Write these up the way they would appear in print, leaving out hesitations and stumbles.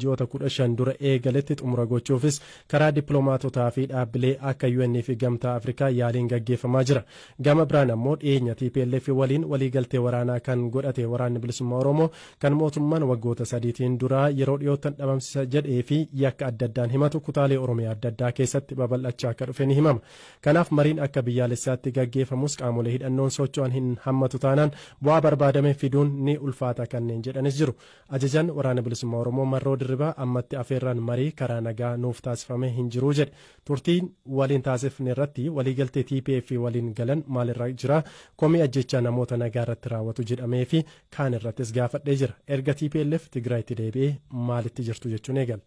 Ji'oota 15 dura eegaletti xumura gochuufis karaa dippiloomaatotaa fi dhaabbilee akka UN fi Gamtaa Afrikaa yaaliin gaggeeffamaa jira. Gama biraan ammoo dhiyeenya TPLF waliin waliigaltee waraanaa kan godhate Waraanni Bilisummaa Oromoo, kan mootummaan waggoota 3tiin duraa yeroo dhiyoottan dhabamsisa jedhee fi yakka adda addaan himatu, kutaalee Oromiyaa adda addaa keessatti babal'achaa akka dhufe ni himama. Kanaaf mariin akka biyyaalessaatti gaggeeffamus qaamolee hidhannoon socho'an hin hammatu taanaan bu'aa barbaadame fiduun ni ulfaata kanneen jedhanis jiru. Ajajaan Waraana Bilisummaa Oromoo Marroo Dirribaa ammatti afeerraan marii karaa nagaa nuuf taasifame hin jiru jedhe. Turtiin waliin taasifne irratti waliigaltee TPF waliin galan maalirra jira, komii ajjechaa namoota nagaa irratti raawwatu jedhamee fi kaan irrattis gaafadhee jira. Erga TPLF Tigraayitti deebi'ee maalitti jirtu jechuun eegala.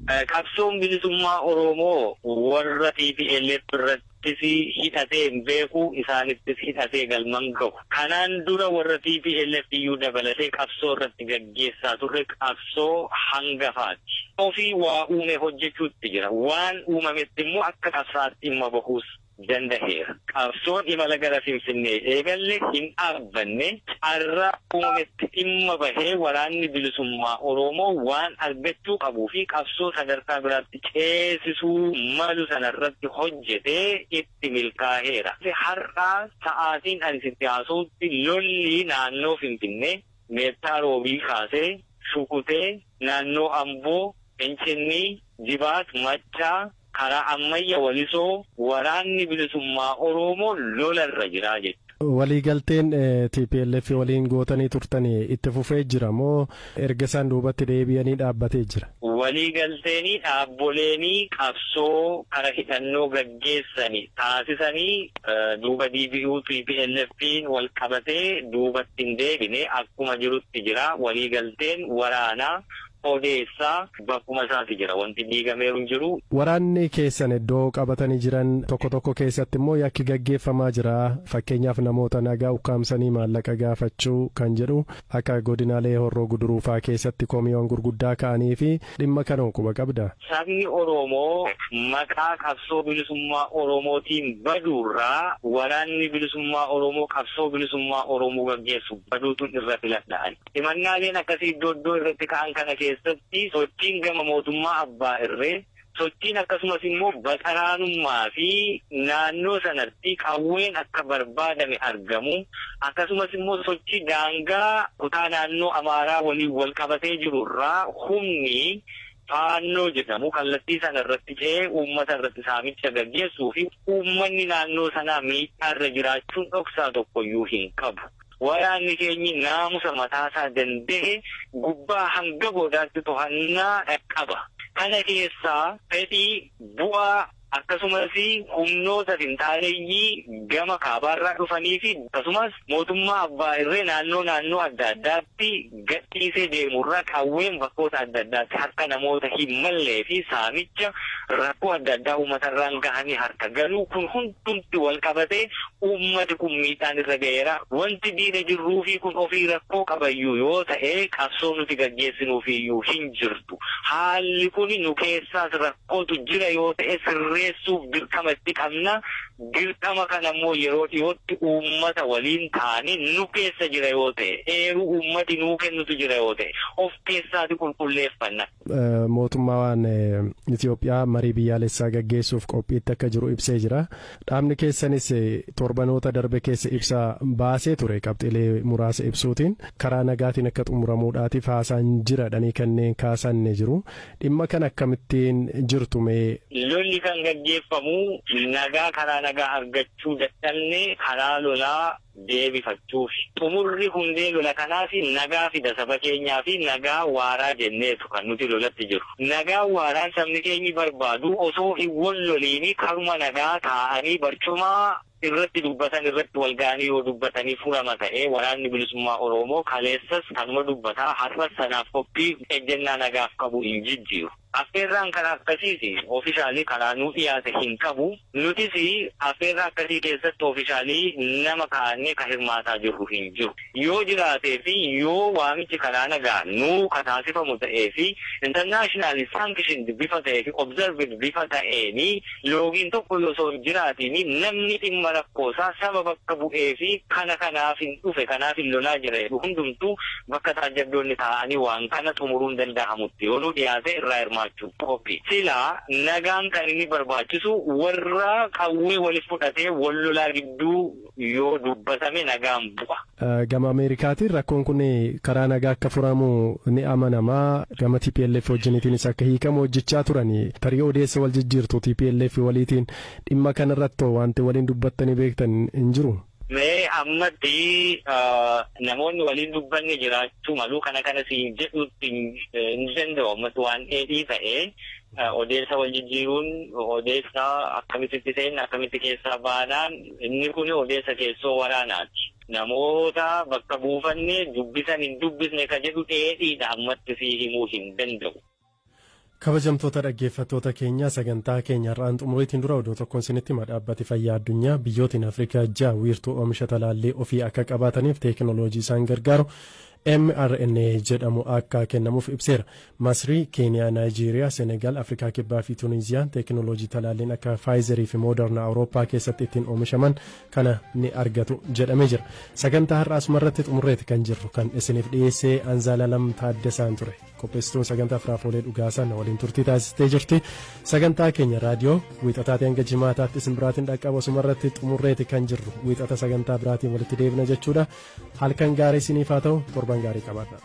Qabsoon bilisummaa Oromoo warra TPLF irrattis hidhatee hin beeku, isaanittis hidhatee galman gahu. Kanaan dura warra TPLF iyyuu dabalatee qabsoo irratti gaggeessaa turre qabsoo hangafaati. Ofii waa uume hojjechuutti jira. Waan uumametti immoo akka qabsaatti dhimma bahuus dandaheera. Qabsoon imala gara Finfinnee eegalle hin dhaabbanne. Carraa uumametti dhimma bahee Waraanni Bilisummaa Oromoo waan argachuu qabuu fi qabsoo sadarkaa biraatti ceesisuu malu sanarratti hojjetee itti milkaaheera. Har'a sa'aatiin ani sitti haasa'utti lolli naannoo Finfinnee, Meettaa Roobii kaasee, Shukutee, naannoo Amboo, Incinnii, Jibaat, Maccaa, karaa Ammayya Walisoo Waraanni Bilisummaa Oroomoo lola irra jira jechuudha. Waliigalteen TPLF waliin gootanii turtanii itti fufee jira moo erga isaan duubatti deebi'anii dhaabbatee jira? Waliigalteenii dhaabboleenii qabsoo kara hidhannoo gaggeessani taasisanii duuba deebi'uu TPLF'n wal qabatee duubatti hin deebine, akkuma jirutti jira. Waliigalteen waraanaa odeessaa bakkuma isaati jira. Wanti diigameeru hin jiru. Waraanni keessan iddoo qabatanii jiran tokko tokko keessatti immoo yakki gaggeeffamaa jira. Fakkeenyaaf, namoota nagaa ukkaamsanii maallaqa gaafachuu kan jedhu akka godinaalee Horroo Guduruufaa keessatti komiiwwan gurguddaa ka'anii fi dhimma kana quba qabda. Sabni Oromoo maqaa qabsoo bilisummaa Oromootiin baduurraa waraanni bilisummaa Oromoo qabsoo bilisummaa Oromoo gaggeessu baduutu irra filadhaan. Himannaaleen akkasii iddoo iddoo irratti ka'an kana keessatti sochiin gama mootummaa abbaa irree, sochiin akkasumas immoo baqaraanummaa fi naannoo sanatti qawween akka barbaadame argamu, akkasumas immoo sochii daangaa kutaa naannoo Amaaraa waliin wal qabatee jiru irraa humni Faannoo jedhamu kallattii sana irratti ce'ee uummata irratti saamicha gaggeessuu fi uummanni naannoo sanaa miidhaa irra jiraachuun dhoksaa tokkoyyuu hin qabu. Waraanni keenyi naamusa mataasaa danda'e gubbaa hanga goodaatti to'annaa qaba. Kana keessaa fedhii bu'aa akkasumas humnoota finxaaleeyyii gama kaabaarraa dhufanii fi akkasumas mootummaa abbaa irree naannoo naannoo adda addaatti gadhiisee deemurraa qawween bakkoota adda addaatti harka namoota hin mallee fi saamicha rakkoo adda addaa uummatarraan gahanii harka galuu, kun hundumti wal qabatee uummati kun miidhaan irra ga'eera. Wanti diina jirruu fi kun ofii rakkoo qabayyuu yoo ta'e, qabsoo nuti gaggeessinuufiyyuu hin jirtu. Haalli kun nu keessaas rakkootu jira yoo ta'e, sirreessuuf dirqama itti qabna. Dirqama kana immoo yeroo dhiyootti uummata waliin taane, nu keessa jira yoo ta'e, eeruu uummati nuu kennutu jira yoo ta'e, of keessaati qulqulleeffanna. Mootummaan Itoophiyaa marii biyyaalessaa gaggeessuuf qophiitti akka jiru ibsee jira. Dhaabni keessanis torbanoota darbe keessa ibsa baasee ture, qabxiilee muraasa ibsuutiin karaa nagaatiin akka xumuramuudhaatiif haasaan jiradhanii kanneen kaasan ni jiru. Dhimma kana akkamittiin jirtu mee? Lolli kan gaggeeffamu nagaa karaa nagaa argachuu dadhabne karaa lolaa deebifachuuf. Xumurri hundee lola kanaas nagaa fida saba keenyaa fi nagaa waaraa jenneetu kan nuti lolatti jiru. Nagaa waaraan sabni keenyi barbaadu osoo hin wal loliini karuma nagaa taa'anii barcuma irratti dubbatan irratti wal ga'anii yoo dubbatanii furama ta'ee, Waraanni Bilisummaa Oromoo kaleessas kanuma dubbataa, har'as sanaaf qophii, ejjennaa nagaaf qabu hin jijjiiru. Affeerraan karaa akkasiiti officially karaa nuu dhiyaate hin qabu. Nutis affeerraa akkasii keessatti officially nama kaa'annee ka hirmaataa jirru hin jiru. Yoo jiraatee fi yoo waamichi karaa nagaa nuu ka taasifamu ta'ee fi internationally sanctioned bifa ta'ee fi observed bifa ta'eeni, loogiin tokko osoo hin jiraatiin, namni dhimma rakkoosaa saba bakka bu'ee fi kana kanaaf hin dhufe, kanaaf hin lolaa jira jedhu hundumtuu bakka taajjabdoonni taa'anii waan kana xumuruun danda'amutti yoo nuu dhiyaate irraa hirmaachuu qophii. Silaa nagaan kan inni barbaachisu warra qawwee waliif fudhatee wal lolaa gidduu yoo dubbatame nagaan bu'a. Gama Ameerikaatiin rakkoon kun karaa nagaa akka furamu ni amanamaa. Gama TPLF wajjiniitiinis akka hiikamu hojjechaa turani. Tarii odeessa wal jijjiirtu TPLF waliitiin dhimma kanarratti wanti waliin dubbattanii beektan hin jiru? Mee ammatti namoonni waliin dubbanne jiraachuu malu. Kana siin jedhutti hin danda'u. Ammatti waan dheedhii ta'ee odeessa wal jijjiiruun, odeessa akkamitti seenna, akkamitti keessaa baanaan, inni kun odeessa keessoo waraanaati. Namoota bakka buufanne dubbisan hin dubbisne ka jedhu dheedhiidha, ammatti sii himuu hin danda'u. Kabajamtoota dhaggeeffattoota keenya, sagantaa keenya har'aan xumuriitiin dura oduu tokkoon isinitti hima. Dhaabbati fayyaa addunyaa biyyootiin Afrikaa 6 wiirtuu oomisha talaallii ofii akka qabaataniif teekinooloojii isaan gargaaru mRNA jedhamu akka kennamuuf ibseera. Masrii, Keeniyaa, Naayijeeriyaa, Senegaal, Afrikaa Kibbaa fi Tuuniiziyaan teekinooloojii talaalliin akka Faayizerii fi Mooderna Awurooppaa keessatti ittiin oomishaman kana ni argatu jedhamee jira. Sagantaa har'aa asumarratti xumurreeti kan jirru. Kan isiniif dhiyeessee Anzaalalam Taaddasaan ture. Qopheessituun sagantaa Firaafolee Dhugaasaa waliin turtii taasistee jirti. Sagantaa keenya raadiyoo wiixataatii hanga jimaataatti isin biraatiin dhaqqabu asumarratti xumurreeti kan jirru. Wiixata sagantaa biraatiin walitti deebina jechuudha. Halkan gaarii isiniif haa ta'u, torban gaarii qabaadha.